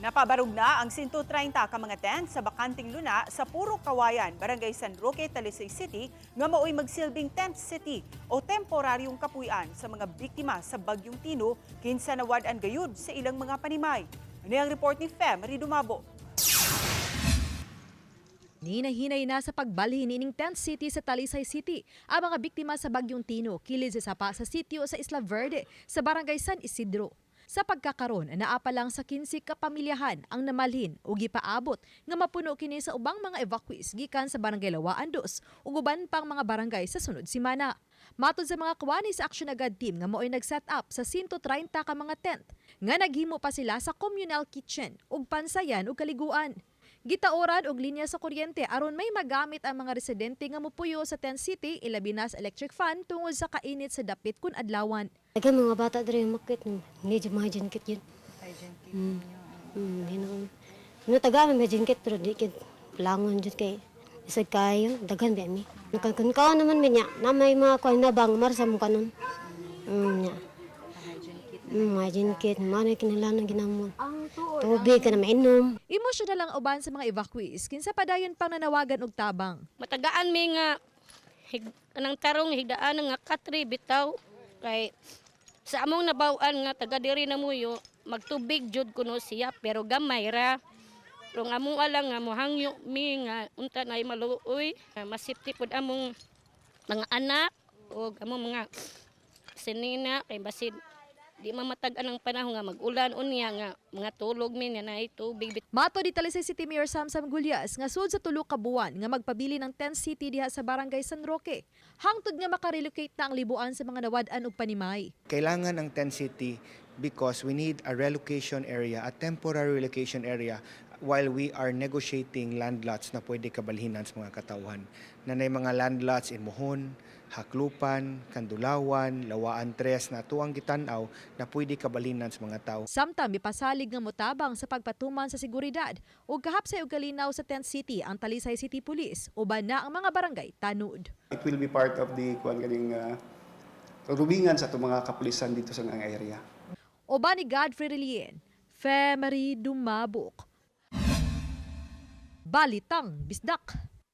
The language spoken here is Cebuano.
Napabarog na ang 130 ka mga tent sa bakanting luna sa Puro Kawayan, Barangay San Roque, Talisay City, nga maoy magsilbing tent city o temporaryong kapuy-an sa mga biktima sa Bagyong Tino kinsa nawad-an gayud sa ilang mga panimay. Ano ang report ni Fe Marie Dumabo? Ninahinay na sa pagbalhin ining tent city sa Talisay City ang mga biktima sa Bagyong Tino kilid sa sapa sa sitio sa Isla Verde sa Barangay San Isidro. Sa pagkakaron, naa pa lang sa 15 ka pamilyahan ang namalhin o gipaabot nga mapuno kini sa ubang mga evacuees gikan sa Barangay Lawaan Dos ug uban pang mga barangay sa sunod simana. Matod sa mga kawani sa Action Agad team nga mao'y nag-set up sa 130 ka mga tent nga naghimo pa sila sa communal kitchen ug pansayan ug kaliguan. Gitaoran og linya sa kuryente aron may magamit ang mga residente nga mopuyo sa tent city, ilabi na sa electric fan tungod sa kainit sa dapit kun adlawan. Daghan mga bata diri makit, medyo hygiene kit yun. Hygiene kit. Hinuon. No taga may hygiene kit pero di kit langon jud kay isag kayo daghan ba mi. Nakakun ka naman mi nya na may mga kuan na bang mar sa mo kanon. Nya. Hygiene kit man ay kinahanglan ginamon. Tubig ka na mainom. Emosyonal ang uban sa mga evacuees kinsa padayon pang nanawagan og tabang. Matagaan mi nga anang tarong higdaan nga katri bitaw kay sa among nabaw-an nga taga diri na muyo magtubig jud kuno siya pero gamay ra, pero nga among alang nga mohangyo mi nga unta nay maluoy, masipti pud among mga anak o among mga sinina kay basin di mamatag-an ang panahon nga mag-ulan unya nga mga tulog mi nga naay tubig. Mato di Talisay City Mayor Samsam Gulyas nga sud sa tulo ka buwan nga magpabili ng tent city diha sa Barangay San Roque. Hangtod nga makarelocate na ang libuan sa mga nawad-an og panimay. Kailangan ang tent city because we need a relocation area, a temporary relocation area while we are negotiating land lots na pwede kabalhinan sa mga katauhan. Nanay mga land lots in Mohon, Haklupan, Kandulawan, Lawaan Tres na tuang gitan-aw na pwede kabalhinan sa mga tao. Samtang mipasalig nga motabang sa pagpatuman sa seguridad ug kahapsay og kalinaw sa tent city ang Talisay City Police uban na ang mga barangay tanod. It will be part of the kuan kaning rubingan sa itong mga kapulisan dito sa nga area. Uban ni Godfrey Relien, Femery Dumabok. Balitang Bisdak.